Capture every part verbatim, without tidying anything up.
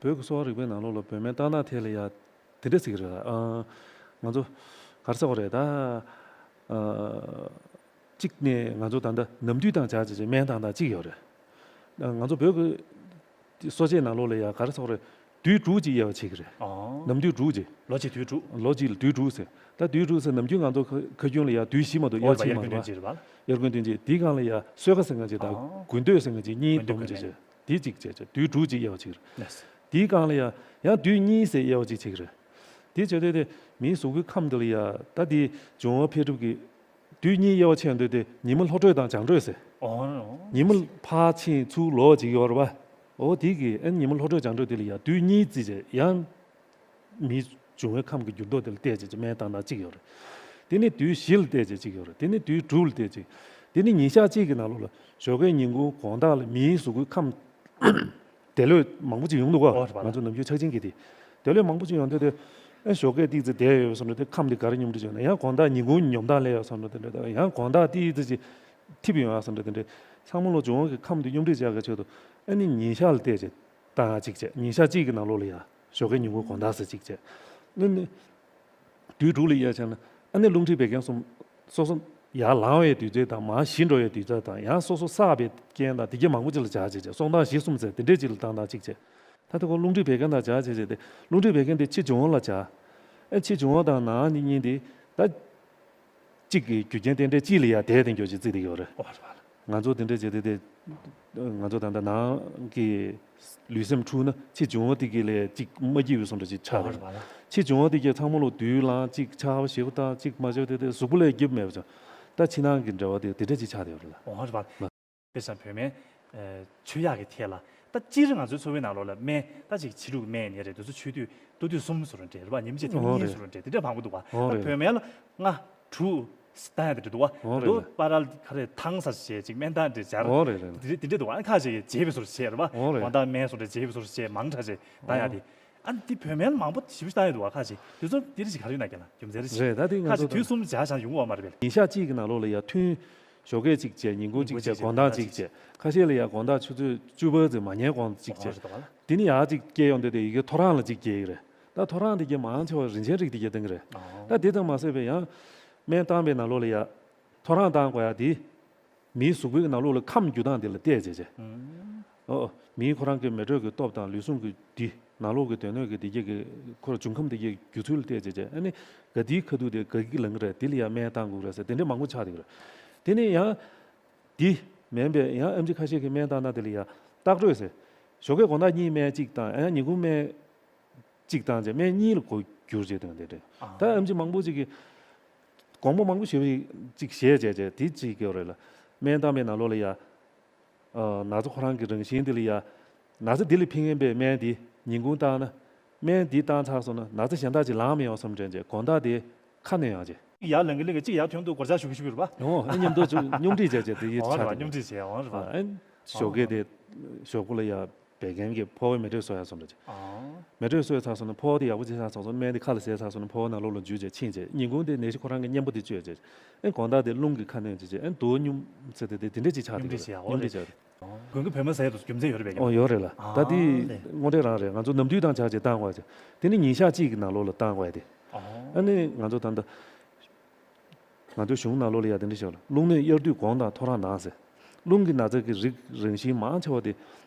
བོད་ཀྱི་གསོ་བ་རིག་པའི་ནང་ལོགས་ལ་བོད་སྨན་བཏང་སྟངས་ཐད་ལ་ཡ་དེ་འདྲ་ཟེར་གྱི་རེད། ཨ། ང་ཚོ་ག་རེ་ཟེར་དགོས་རེད་ད། ཨ། གཅིག་ནས་ང་ཚོ་ད་ལྟ་ནམ་དུས་དང་སྦྱར་བྱས་བྱས་སྨན་བཏང་སྟངས་གཅིག་ཡོད་རེད། ཨ། ང་ཚོ་བོད་ཀྱི་གསོ་དཔྱད་ནང་ལོགས་ལ་ཡ་ག་རེ་ཟེར་དགོས་རེད། དུས་དྲུག་ཅིག་དབྱེ་བ་ཕྱེ་གི་རེད། ཨོ། ནམ་དུས་དྲུག་ཅིག་ལོ་གཅིག་དུས་དྲུག་ལོ་གཅིག་ལ་དུས་དྲུག་ཟེར། ད་དུས་དྲུག་ཟེར་ནམ་རྒྱུན་ང་ཚོ་ཁ་ཁ་རྒྱུན་ལ་ཡ་དུས་བཞི་མ་གཏོགས་དབྱར་དབྱར་དབྱར་དགུན་སྟོན་དབྱར་དབྱར་དགུན་སྟོན་ཅིག་དེའི་སྒང་ལ་ཡ་གསོལ་ཁ་ཟེར་མཁན་ཅིག་དང་ཨོ། དགུན་སྟོད་ཟེར་མཁན་ཅིག་གཉིས་དགུན་སྟོད་བསྡོམས་བྱས་བྱས་དེ་གཅིག་བྱས་བྱས་དུས་དྲུག་ཅིག་དབྱེ་བ་ཕྱེ་གི་རེད། དེའི་སྒང་ལ་ཡ་ཡང་དུས་གཉིས་ཟེར་དབྱེ་བ་ཅིག་ཕྱེ་གི་རེད། དེ་བྱས་དུས་དེ་མིའི་གཟུགས་པོའི་ཁམས་འདི་ལ་ཡ་ད་དེ་འབྱུང་བ་འཕེལ་འགྲིབ་ཀྱི་དུས་གཉིས་དབྱེ་བ་ཕྱེ་ཡོང་དུས་དེ་ཉི་མ་ལྷོ་བགྲོད་དང་བྱང་བགྲོད་ཟེར། ཨོ། ཉི་མ་ཕར་ཕྱིན་ཚུར་ལོག་ཅིག་ཡོད་རེད་པ། འོ་དེ་གི་ཨ་ནི་ཉི་མ་ལྷོ་བགྲོད་བྱང་བགྲོད་དེ་ལ་ཡ་དུས་གཉིས་བརྩིས་བྱས་ཡང་མིའི་འབྱུང་བའི་ཁམས་ཀྱི་འགྱུར་ལྡོག་དེ་ལ་བལྟས་བྱས་ཀྱི་སྨན་བཏང་སྟངས་གཅིག་ཡོད་རེད། དེ་ནས་དུས་བཞི་ལ་བལྟས་བྱས་གཅིག་ཡོད་རེད། དེ་ནས་དུས་དྲུག་ལ་བལྟས་བྱས། དེ་ནས་ཉིན་ཞག་གཅིག་གི་ནང་ལོགས་ལ་ཞོགས་ཀས་ཉིན་གུང་དགོང་དག་ལ་མིའི་གཟུགས་པོའི་ཁམས་དེ་ལོས་མང་པོ་ཅིག་ཡོང་འདུག་གོ་ཨོ་རེད་པ་ལགས། ང་ཚོ་ནམ་རྒྱུན་ཆགས་ཆེན་གྱི་དེ། དེ་ལས་མང་པོ་ཅིག་ཡོང་དུས་དེ། ཨེ་ཞོགས་ཀས་ཏིག་ཙི་བསྡད་ཡོད་བསམ་ན་དེ་ཁམས་དེ་ག་རེ་སྙོམས་སྒྲིག་བྱུང་ན་ཡང་དགོང་དག་ཉིན་གུང་ཉོབ་ཐང་སླེབས་ཡོད་བསམ་ན་དེ་འདྲ་དང་ཡང་དགོང་དག་ཏིག་ཙི་ཅིག་འཐིབས་ཡོང་ཡ་བསམ་ན་དེ་འདྲ་ཚང་མ་ལོ་འབྱུང་བ་གི་ཁམས་དེ་སྙོམས་སྒྲིག་བྱ་ག་ཆེད་དུ་ཨ་ནི་ཉིན་ཞག་ལ་བལྟས་བྱས་བཏང་ཡ་གཅིག་བྱས། ཉིན་ཞག་གཅིག་གི་ནང་ལོགས་ལ་ཡ་ཞོགས་ཀས་ཉིན་གུང་དགོང་དག་ཟེར་གཅིག་བྱས། ཨ་ནི་དུས་དྲུག་ལ་ཡ་བྱས་ན་ཨ་ནི་རླུང་མཁྲིས་བད་ཀན་གསུམ་སོ་སོ་ཡར་ལངས་པའི་དུས་ཚོད་དང་མར་ཞི་འགྲོ་བའི་དུས་ཚོད་དང་ཡང་སོ་སོ་བསགས་པའི་རྐྱེན་དང་དེ་གྱད་མང་པོ་ཅིག་ལ་བྱ་བྱས་བྱས་སྲོག་ལྡང་ཞི་གསུམ་ཟེར་དེ་འདྲས་ཅིག་ལ་བཏང་སྟངས་གཅིག་བྱས། ད་དེ་ཁོ་རླུང་མཁྲིས་བད་ཀན་དང་སྦྱར་བྱས་བྱས་ཏེ་རླུང་མཁྲིས་བད་ཀན་དེ་ཕྱི་འབྱུང་བ་ལ་སྦྱར། ཨེ་ཕྱི་འབྱུང་བ་དང་ནང་གཉིས་དེ་ད་གཅིག་གི་རྒྱུ་རྐྱེན་རྟེན་འབྲེལ་གཅིག་ལ་ཡ་དེ་དེ་འགྱོ་ཅིག་བརྩིས་བསྡད་ཡོད་རེད། ཨོ་རེད་པ་ལགས། ང་ཚོ་དེ་འདྲ་བྱས་ཏེ་དེ་ང་ཚོ་ད་ལྟ་ནང་གི་ལུས་སེམས་འཁྲུགས་ན་ཕྱི་འབྱུང་བ་དེ་གི་ལས་གཅིག་མ་སྐྱིད་པའི་བཟོ་འདྲ་ཅིག་ཆགས་ཨོ་རེད་རེད་པ་ལགས། ཕྱི་འབྱུང་བ་དེ་གི་ཚང་མ་ལོ་དུས་ལང་གཅིག་ཆར་པ་ཞེ་པོ་བཏང་གཅིག་མ་བྱས་ཏེ་དེ་གཟུགས་པོ་ལས་སྐྱིད་པ་མེད་པ་བྱུང་། ད་ཕྱི་ནང་གི་འབྲེལ་བ་དེ་དེ་འདྲ་ཅིག་ཆགས་བསྡད་ཡོད་རེད་ལགས། ཨོ་རེད་པ་ལགས། དཔེ་བཞག་བོད་སྨན། ཨ། བཅོས་ཡག་གི་ཐད་ལ། ད་སྤྱིར་ང་ཚོའི་འཚོ་བའི་ནང་ལོགས་ལ་སྨན་ད་ཅིག་ཕྱི་རུ་སྨན་ནི་རེད། དུས་ཚོད་ཆུ་དུས་ལྟོ་དུས་གསུམ་བཟོ་འདྲ་འདྲ་རེད་པ། ཉིན་མ་གཅིག་ཐེངས་མ་གཉིས་བཟོ་འདྲ་འདྲ་དེ་འདྲ་མང་པོ་འདུག་པ། ད་བོད་སྨན་ལ་ལྔ་དྲུག་བཏང་ཡ་དེ་འདྲ་འདུག་པ། ཨོ་རེད། དུ་པ་རལ་ག་རེ་ཐང་ས་བྱས་ཅིག་སྨན་ཐང་འདྲ་སྦྱར། ཨོ་རེད་རེད། དེ་འདྲ་དེ་འདྲ་འདུག་པ། ཁ་ཅིག་གིས་བརྗེ་བའི་བཟོ་འདྲ་བྱས་རེད་པ། ཨོ་རེད། དགོང་དག་སྨན་བཟོ་འདྲ་བརྗེ་བའི་བཟོ་འདྲ་བྱས་མང་དྲགས་བྱས་བཏང་ཡ་དེ། ཨ་ནི་དེ་བོད་སྨན་ལ་མང་པོ་ཞེ་པོ་ཅིག་བཏང་ཡོད་འདུག་པ། ཁ་ཅིག་དུས་ཚོད་དེ་རིགས་ཅིག་ག་རེ་ཡོད་ན་རྒན་ལགས། རྒྱུ་མཚན་རེ་ཞིག་རེད། ད་དེ་ང་ཁ་ཚོ་ཅིག་དུས་གསུམ་སྦྱར་བཞག་ཡོང་གི་ཡོད་མ་རེད་པས། ཉིན་ཞག་གཅིག་གི་ནང་ལོགས་ལ་ཡ་ཐུན། ཞོགས་ཀས་གཅིག་བྱས། ཉིན་གུང་གཅིག་བྱས། དགོང་དག་གཅིག་བྱས། ཁ་ཤས་ལ་ཡ་དགོང་དག་ཆུ་ཚོད་བཅུ་པ་ཙམ་མ་ཉལ་གོང་གཅིག་བྱས། དེ་ནི་ཡར་གཅིག་སྐྱེལ་ཡོང་དུས་དེ་ཡི་གེ་ཐོ་རངས་ལ་གཅིག་སྐྱེལ་གྱི་རེད། ད་ཐོ་རངས་དེ་གྱད་མང་ཆེ་བ་རིན་ཆེན་རིགས་དེ་གྱད་བཏང་གི་རེད། ད་དེ་ཙམ་མ་ཟད་པའི་ཡང་སྨན་བཏང་པའི་ནང་ལོགས་ལ་ཡ་ཐོ་རངས་བཏང་དགོས་ཡ་དེ། མིའི་གཟུགས་པོའི་ནང་ལོགས་ལ་ཁམས་འགྱུར་སྟངས་དེ་ལ་བལྟས་བྱས་བྱས། ཨོ། མིའི་ཁོ་རང་གི་མེ་དྲོད་ཀྱི་སྟོབས་དང་ལུས་ཟུངས་ཀྱི་འདི་ནང་ལོགས་ཀྱི་སྡོད་གནས་ཀྱི་འདི་གྱད་ཀྱི་ཁོ་རང་འབྱུང་ཁམས་འདི་གྱད་འགྱུར་ཚུལ་ལ་བལྟས་བྱས་བྱས། ཨ་ནི་ག་དེའི་ཁ་ཐུག་དེ་ག་གི་ལངས་ཀྱི་རེད། དེ་ལ་ཡང་སྨན་བཏང་དགོས་རེད་ཟེར་དེ་འདྲ་མང་པོ་ཆགས་བསྡད་ཀྱི་རེད། དེ་ནས་ཡང་འདི་མིན་པའི་ཡང་ཨེམ་ཆི་ཁ་ཤས་ཀྱིས་སྨན་བཏང་ན་དེ་ལ་ཡང་ལྟག་དྲོད་ཟེར། ཞོགས་ཀས་དགོང་དག་གཉིད་སྨན་གཅིག་བཏང་། ཡང་ཉིན་གུང་སྨན་གཅིག་བཏང་བྱས་སྨན་གཉིས་ལ་གོ་འགྱུར་བྱས་བཏང་། དེ་འདྲ། ཨ། ད་ཨེམ་ཆི་མང་པོ་ཅིག་གིས་དགོངས་པ་མང་པོ་ཞེ་པོ་ཅིག་བཞེས་བྱས་བྱས་དེ་ཅིག་གི་རེད་ལ། སྨན་བཏང་པའི་ནང་ལོགས་ལ་ཡ། ཨ། ན་ཚ་ཁོ་རང་གི་རང་བཞིན་དེ་ལ་ཡ། ན་ཚ་འདི་ལ་ཕན་མཁན་པའི་སྨན་འདི་ཉིན་གུང་བཏང་ན། སྨན་འདི་བཏང་ཚར་སོང་ན་ན་ཚ་གཞན་དག་ཅིག་ལངས་མི་ཡོང་བསམ་དྲན་བྱས་དགོང་དག་དེ་ཁ་གནོན་ཡོང་བྱས། ཡར་ལངས་ཀྱི་ལངས་ཀྱི་གཅིག་ཡར་ཐོན་དུས་སྒོར་ལྕགས་ཞུ་གི་ཞུ་གི་རེད་པ། ཨོ། ཨ། མཉམ་དུ་ཅིག་སྙོམས་སྒྲིག་བྱས་བྱས་དེ་ཡིད་ཆགས་དེ། སྙོམས་སྒྲིག་བྱས། ཨོ་རེད་པ། ཨ། ཞོགས་ཀས་དེ་ཞོགས་པ་ལ་ཡ་བད་ཀན་གྱི་ཕོ་བའི་མེ་དྲོད་གསོ་ཡ་བཟོ་འདྲ་ཅིག། ཨོ། མེ་དྲོད་གསོས་ཚར་སོང་ན་ཕོ་བ་དེ་ཡག་པོ་བྱས་ཚར་སོང་ན་སྨན་དེ་ཁ་ལ་བཟས་ཚར་སོང་ན་ཕོ་བ་ནང་ལོགས་ལ་འཇུ་བྱས་ཕྱིན་བྱས། ཉིན་གུང་དེ་ནད་གཞི་ཁོ་རང་གི་གཉེན་པོ་དེ་བཅོས་བྱས། ཨེ་དགོང་དག་དེ་རླུང་གི་ཁ་གནོན་བྱས་བྱས། ཨེ་དུ་བ་སྙོམས་ཟེར་དེ་དེ་དེ་འདྲ་ཅིག་ཆགས་འདུག་སྙོམས་སྒྲིག་བྱས། ཨོ་སྙོམས་སྒྲིག་རེད། བྱས། དགུན་ཁ་བོད་སྨན་ཟ་ཡ་དེ་རྒྱུ་མཚན་ཡོད་རེད་པས། ཨོ་ཡོད་རེད་ལ། ཨ་ད་དེ་ལས། དངོས་འབྲེལ་རང་རེད། ང་ཚོ་ནམ་དུས་དང་སྦྱར་བྱས་བཏང་དགོས་བྱས། དེ་ནི་ཉིན་ཞག་གཅིག་གི་ནང་ལོགས་ལ་བཏང་དགོས་ཡ་དེ། ཨོ། ཨ་ནི་ང་ཚོ་ད་ལྟ་ང་ཚོའི་གཞུང་ནང་ལོགས་ལ་ཡ་དེ་འདྲ་ཞིག་ཡོད་ལ། རླུང་ནད་དབྱར་དུས་དགོང་དང་ཐོ་རངས་ནང་ཟེར། རླུང་གི་ན་ཚ་གི་རིགས་རང་བཞིན་མང་ཆེ་བ་དེ་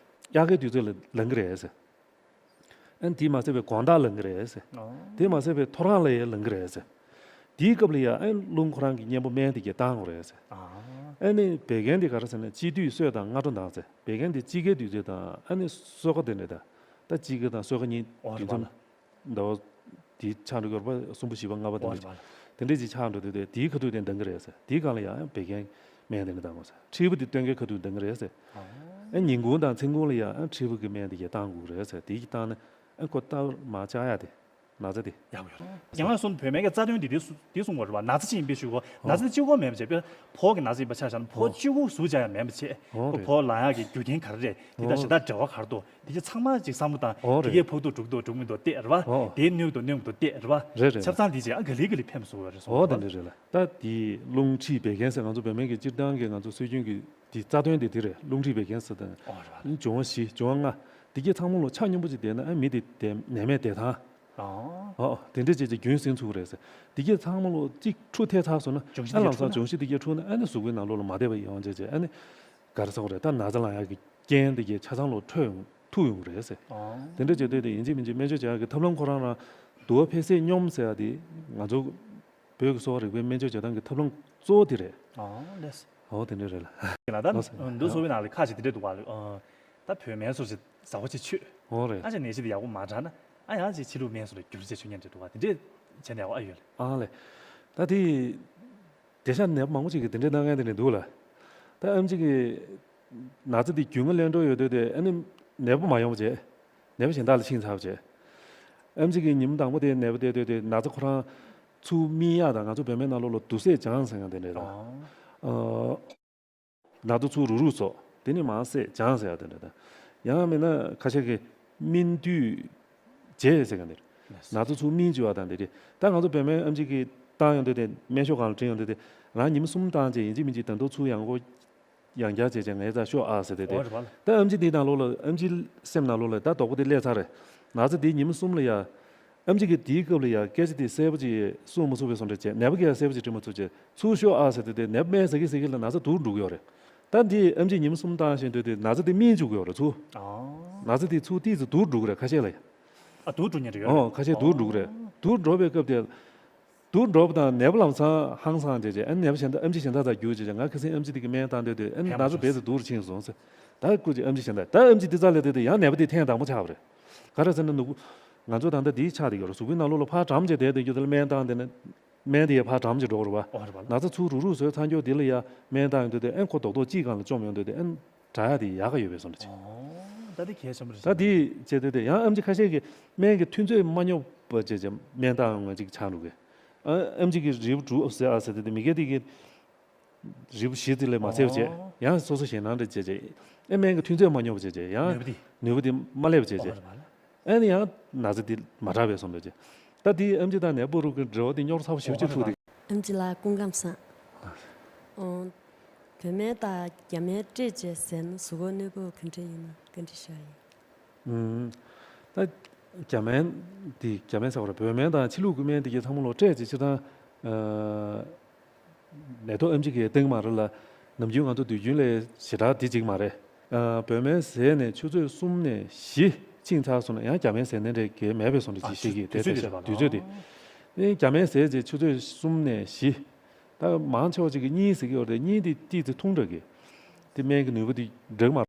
དབྱར་ཁའི་དུས་ཚོད་ལ་ལངས་ཀྱི་རེད་ཟེར། ཨ་ནི་དེས་མ་ཟད་པའི་དགོང་དག་ལངས་ཀྱི་རེད་ཟེར། ཨོ། དེས་མ་ཟད་པའི་ཐོ་རངས་ལ་ཡང་ལངས་ཀྱི་རེད་ཟེར། དེའི་སྐབས་ལ་ཡང་ཨ་ནི་རླུང་ཁོ་རང་གི་གཉེན་པོ་སྨན་དེ་གྱད་བཏང་དགོས་རེད་ཟེར། ཨ། ཨ་ནི་བད་ཀན་དེ་ག་རེ་ཟེར་ན་དཔྱིད་དུས་སྲོད་དང་སྔ་དྲོ་ནང་ཟེར། བད་ཀན་དེ་དཔྱིད་ཀའི་དུས་ཚོད་དང་ཨ་ནི་སྲོད་ཁ་དེ་འདྲ་དང་། ད་དཔྱིད་ཀ་དང་སྲོད་ཁ་གཉིས། ཨོ་དུས་རེད་པ་མཚམས་ལ། ཟླ་བ་དེ་ཆགས་འགྲོ་གི་ཡོད་རེད་པ། གསུམ་པ་བཞི་པ་ལྔ་པ་དེ་འདྲ། ཨོ་རེད་པ། དེ་འདྲ་ཅིག་ཆགས་འགྲོ་དུས་དེ་དེའི་ཁ་ཐུག་དེ་འདང་གི་རེད་ཟེར། དེའི་སྒང་ལ་ཡང་བད་ཀན་སྨན་དེ་འདྲ་བཏང་དགོས་ཟེར། མཁྲིས་པ་དེ་སྟོན་ཁའི་ཁ་ཐུག་འདང་གི་རེད་ཟེར། ཨོ། ཨ་ཉིན་གུང་དང་མཚན་གུང་ལ་ཡང་ཨ་མཁྲིས་པ་གི་སྨན་དེ་གྱད་བཏང་དགོས་རེད་ཟེར། དེ་གྱད་བཏང་ན་ཨ་ཁོ་ལྟ་བུར་མར་བཅག་ཡ་དེ། ན་ཚ་དེ། ཡག་པོ་ཡོད། རྒན་ལགས་གསུངས་བོད་སྨན་གྱི་རྩ་དོན་འདི་འདི་གསུང་དགོས་རེད་པ། ན་ཚ་ཅིག་ཡིན་པའི་ཞུ་གོ། ན་ཚ་དེ་གཅིག་པོ་མེད་པ་བྱས། དཔེར་ན་ཕོ་བ་གི་ན་ཚ་ཡིན་པ་ཆ་བཞག་ན་ཕོ་བ་གཅིག་པོ་ཟུག་བཅག་ཡ་མེད་པ་བྱས། ཨོ་ཁོ་རེད། ཕོ་བ་ལངས་ཡག་གི་རྒྱུ་རྐྱེན་ག་རེ་རེད། དེ་དང་ཨོ་གཞན་དག་འབྲེལ་བ་ག་རེ་འདུག། དེ་གྱད་ཚང་མ་ཅིག་བསམ་བློ་བཏང་། ཨོ་དེ་རེད། གྱད་ཕོག་ཐུག་འགྲོ་གི་འདུག་འགྲོ་མི་འདུག་བལྟས་རེད་པ། ཨོ། དེ་གནོད་གི་འདུག་གནོད་མི་འདུག་བལྟས་རེད་པ། རེད་རེད། ཆབ་ཚང་དེ་བྱས་ཨ་ག་ལེ་ག་ལེ་ཕེབས་སོང་བ་རེད་སོང་། ཨོ་དེ་འདྲ་རེད་ལ། ད་དེ་རླུང་མཁྲིས་བད་ཀན་ཟེར། ང་ཚོ་བོད་སྨན་གྱི་སྤྱིར་བཏང་གི་ང་ཚོ་སྲོལ་རྒྱུན་གྱི་དེ་རྩ་དོན་དེ་དེ་རེད། རླུང་མཁྲིས་བད་ཀན་ཟེར་དང་། ཨོ་རེད་པ། འབྱུང་བ་བཞི། འབྱུང་བ་ལྔ། དེ་གས་ཚང་མ་ལོ་ཆ་སྙོམས་པོ་ཅིག་བསྡད་ན་ཨ་མི་དེ་བསྡད་ནད་མེད་བསྡད་ཐང་། ཨ། ཨོ་དེ་འདྲས་བྱས་ཀྱི་རྒྱུན་ཟིན་ཚུགས་རེད་ཟེར། དེ་གས་ཚང་མ་ལོ་གཅིག་འཁྲུ་ཐལ་ཚར་སོང་ན་སྦྱོང་གཞི་ཨ་དེ་གས་ལམ་སང་འཁྲུ་ན། སྦྱོང་གཞི་དེ་གས་འཁྲུ་ན་ཨ་ནི་གཟུགས་པོའི་ནང་ལོགས་ལ་མ་བདེ་བ་ཡོང་བྱས་བྱས་ཨ་ནི་ག་རེ་ཟེར་དགོས་རེད། ད་ན་ཚ་ལངས་ཡག་གི་རྐྱེན་དེ་གས་ཆ་ཚང་ལོ་འཕྲོད་ཡོང་ཐུག་ཡོང་གི་རེད་ཟེར། ཨོ། དེ་འདྲས་བྱས་དུས་དེ་ཡིན་གཅིག་མིན་གཅིག་སྨན་བཅོས་བྱེད་ཡག་གི་ཐབས་ལམ་ཁོ་རང་རང་དུ་བ་འཕེལ་ཟད་སྙོམས་ཟེར་ཡག་དེ་ང་ཚོ་བོད་ཀྱི་གསོ་བ་རིག་པའི་སྨན་བཅོས་བྱེད་སྟངས་ཀྱི་ཐབས་ལམ་གཙོ་བོ་དེ་རེད། ཨོ་ལགས་སོ། ཨོ་དེ་འདྲས་རེད་ལ། ཡིན་ལ་ད་ལགས་སོ། འདུག་སེ་བྱས་ན་ལ་ཁ་ཅིག་དེ་འདྲས་འདུག་བ་ལ། ད་བོད་སྨན་སོགས་ཅིག་ཟ་བ་ཅིག་མཆོད། ཨོ་རེད། ཨ་ཅག་ནད་གཞི་དེ་ཡག་པོ་མ་དྲག་ན་ཨ་ཡང་ཅིག་ཕྱི་ལུགས་སྨན་སོགས་ལ་བསྒྱུར་བཅོས་བྱེད་མཁན་ཅིག་འདུག་བ། དེ་འདྲས་བྱས་ན་ཡག་པོ་ཨ་ཡོད་ལ། ཨ་ལས། ད་དེ། དེང་སང་ནད་པ་མང་པོ་ཅིག་གིས་དེ་འདྲའི་གནང་མཁན་དེ་འདྲ་འདུག་ལ། ད་ཨེམ་ཆི་གིས་ན་ཚ་དེ་རྒྱུས་མངའ་ལེན་འགྲོ་ཡོད་དུས་དེ་ཨ་ནི་ནད་པ་མ་ཡོང་བ་བྱས། ནད་པ་གཞན་དག་ལ་ཕྱིན་ཚར་བ་བྱས། ཨེམ་ཆི་གིས་ཉིན་མོ་དང་པོ་དེ་ནད་པ་བསྡད་དུས་དེ་ན་ཚ་ཁོ་རང་ཚུར་སྨིན་ཡག་དང་ང་ཚོ་བོད་སྨན་ནང་ལོགས་ལ་དུག་སེལ་སྦྱང་ཟེར་ཡག་དེ་འདྲ་དང་། ཨ། ན་ཚ་ཚུར་རུག་རུག་བཟོ། དེ་ནི་མར་བསད་སྦྱང་ཟེར་ཡག་དེ་འདྲ་དང་། ཡང་མིན་ན་ཁ་ཤས་ཀྱིས་སྨིན་དུས་བརྗེ་ཟེར་ག་འདིར། ན་ཚ་ཚུར་སྨིན་བཅུག་པ་དང་དེ་རེད། ད་ང་ཚོ་བོད་སྨན་ཨེམ་ཆི་གིས་བཏང་ཡོང་དུས་དེ་སྨན་ཤོག་སྒང་ལ་བྲིས་ཡོང་དུས་དེ་རང་ཉི་མ་གསུམ་བཏང་རྗེས་ཡིན་གཅིག་མིན་གཅིག་ད་དུང་ཚུར་ཡང་སྒོ་ཡང་བསྐྱར་བྱས་བྱས་ངའི་རྩར་ཤོག་ཨ་ཟེར་དེ་དེ། ཨོ་རེད་པ་ལགས། ད་ཨེམ་ཆི་འདིའི་ནང་ལོགས་ལ་ཨེམ་ཆིའི་སེམས་ནང་ལོགས་ལ་ད་དོགས་པ་དེ་སླེབས་ཚར་རེད། ན་ཚ་དེ་ཉི་མ་གསུམ་ལ་ཡ། ཨེམ་ཆི་གིས་དེའི་སྐབས་ལ་ཡ་སྐད་ཆ་དེ་གསལ་པོ་ཅིག་གསུང་མ་ཚུགས་པའི་བཟོ་འདྲ་བྱས། ནད་པ་གིས་ཡ་གསལ་པོ་ཅིག་དྲི་མ་ཚུགས་བྱས་ཚུར་ཤོག་ཨ་ཟེར་དུས་དེ་ནད་པ་སྨན་ཟ་གི་ཟ་གི་ལ་ན་ཚ་སྡུག་འགྲོ་གི་ཡོད་རེད། ད་འདི་ཨེམ་ཆི་ཉི་མ་གསུམ་བཏང་བཞིན་དུས་དེ་ན་ཚ་དེ་སྨིན་བཅུག་གི་ཡོད་རེད་ཚུར། ཨ། ན་ཚ་དེ་ཚུར་ཏོག་ཙམ་སྡུག་འགྲོ་གི་རེད་ཁ་ཤས་ལ་ཡ། ཨ་སྡུག་འགྲོ་མཁན་རེད་ཡོད། ཨོ་ཁ་ཤས་སྡུག་འགྲོ་གི་རེད། སྡུག་འགྲོ་བའི་སྐབས་དེ། སྡུག་འགྲོ་བ་དང་ནད་པ་ལམ་སང་ཧང་སངས་བྱས་བྱས་ཨ་ནི་ནད་པ་གཞན་དག་ཨེམ་ཆི་གཞན་དག་དང་བརྒྱུད་བྱས་བྱས་ང་ཁ་སང་ཨེམ་ཆི་དེ་གི་སྨན་བཏང་དུས་དེ་ཨ་ནི་ན་ཚ་རྦད་དེ་སྡུག་རུ་ཕྱིན་སོང་ཟེར། ད་སྐུ་མཁྱེན་ཨེམ་ཆི་གཞན་དག་ད་ཨེམ་ཆི་དེ་རྩ་ལས་དེ་དེ་ཡང་ནད་པ་དེ་ཐེངས་དང་པོ་ཆགས་པ་རེད། ག་རེ་ཟེར་ན་ནུ་གུ། ང་ཚོ་ད་ལྟ་འདིའི་ཆ་དེ་ཡོད་རེད། གཟུགས་པོའི་ནང་ལོགས་ལ་ཕར་འགྲམ་བྱས་བསྡད་དེ་རྒྱུ་དེ་ལ་སྨན་བཏང་དེ་ནི། སྨན་དེ་ཡ་ཕར་འགྲམ་གྱི་འགྲོ་གི་རེད་བ། ཨོ་རེད་བ་ལགས། ན་ཚ་ཚུར་རུག་རུག་བཟོས་ཚར་མགྱོགས་དེ་ལ་ཡ་སྨན་བཏང་ཡོང་དུས་དེ་ཨན་ཁོ་རྡོག་རྡོག་གཅིག་སྒང་ལ་བཅོམ་ཡོང་དུས་དེ་ཨན་དྲག་ཡ་དེ་ཡག་ག་ཡོད་པའི་བཟོ་འདྲ་ཅིག་ཨོ། ད་དེ་གལ་ཆེན་པོ་རེད། ད་དེ་བྱས་དུས་དེ་ཡང་ཨེམ་ཆི་ཁ་ཤས་ཀྱིས་སྨན་གྱི་ཐུན་ཚོད་མ་སྙོབ་པ་བྱས་བྱས་སྨན་བཏང་ཡོང་ང་ཅིག་ཆགས་འགྲོ་གི། ཨ་ཨེམ་ཆི་གིས་རིལ་བུ་དྲུག་ཟེར་ཨ་ཟེར་དུས་དེ་མི་སྒེར་དེ་གིས་རིལ་བུ་བཞི་ཙམ་ལས་མ་ཟད་པ་བྱས། ཨོ། ཡང་སོ་སོ་ཞེད་སྣང་འདྲ་བྱས་བྱས། ཨེ་སྨན་གྱི་ཐུན་ཚོད་མ་སྙོབ་པ་བྱས་བྱས་ཡང་ནུས་པ་དེ། ནུས་པ་དེ་མ་སླེབས་བྱས་ཨོ་བྱས། རེད་བ་ལགས། ཨ་ནི་ཡང་ན་ཚ་དེ་མ་དྲག་པའི་བཟོ་འདྲ་ཅིག་ད་དེའི་ཨེམ་ཆི་དང་ནད་པ་རུ་གི་འབྲེལ་བ་དེ་རྙོག་དྲ་ཚ་པོ་ཞེ་པོ་ཅིག་ཐུག་དེ། ཨེམ་ཆི་ལགས་སྐུ་ཁམས་བཟང་། ཨོ། བོད་སྨན་དང་རྒྱ་སྨན་སྤྲད་བྱས་ཟས་ན་གཟུགས་པོ་གནོད་པ་ག་འདྲ་ཡོད་ན་བཀའ་འདྲི་ཞུ་ཡ་ཡིན། ཨུམ། ད་རྒྱ་སྨན་དེ་རྒྱ་སྨན་ཟེར་བ་རེད། བོད་སྨན་དང་ཕྱི་ལུགས་ཀྱི་སྨན་དེ་གའི་ཚང་མ་ལོ་སྤྲད་བྱས་སྤྱིར་བཏང་། ཨ། ནད་ཐོག་ཨེམ་ཆི་གིས་སྟེང་མ་རེད་ལ། ནམ་རྒྱུན་ང་ཚོ་དུས་རྒྱུན་ལས་ཞེ་དྲག་འདི་གཅིག་མ་རེད། ཨ། བོད་སྨན་ཟས་ནས་ཆུ་ཚོད་གསུམ་ནས་བཞི་ཕྱིན་ཚར་སོང་ན་ཡང་རྒྱ་སྨན་ཟས་ནས་འདྲ་གལ་མེད་པའི་བཟོ་འདྲ་ཅིག་ཤེས་ཀྱི་དེ་ཚོད་དེ་དུས་ཚོད་དེ། ཨེ་རྒྱ་སྨན་ཟས་རྗེས་ཆུ་ཚོད་གསུམ་ནས་བཞི། ད་མང་ཆེ་བ་ཅིག་གིས་གཉིད་ཟེར་གྱི་ཡོད་རེད། གཉིད་དེ་ཏིག་ཙི་ཐུང་དྲགས་ཀྱི། དེ་སྨན་གྱི་ནུས་པ་དེ་འགྲིག་མ།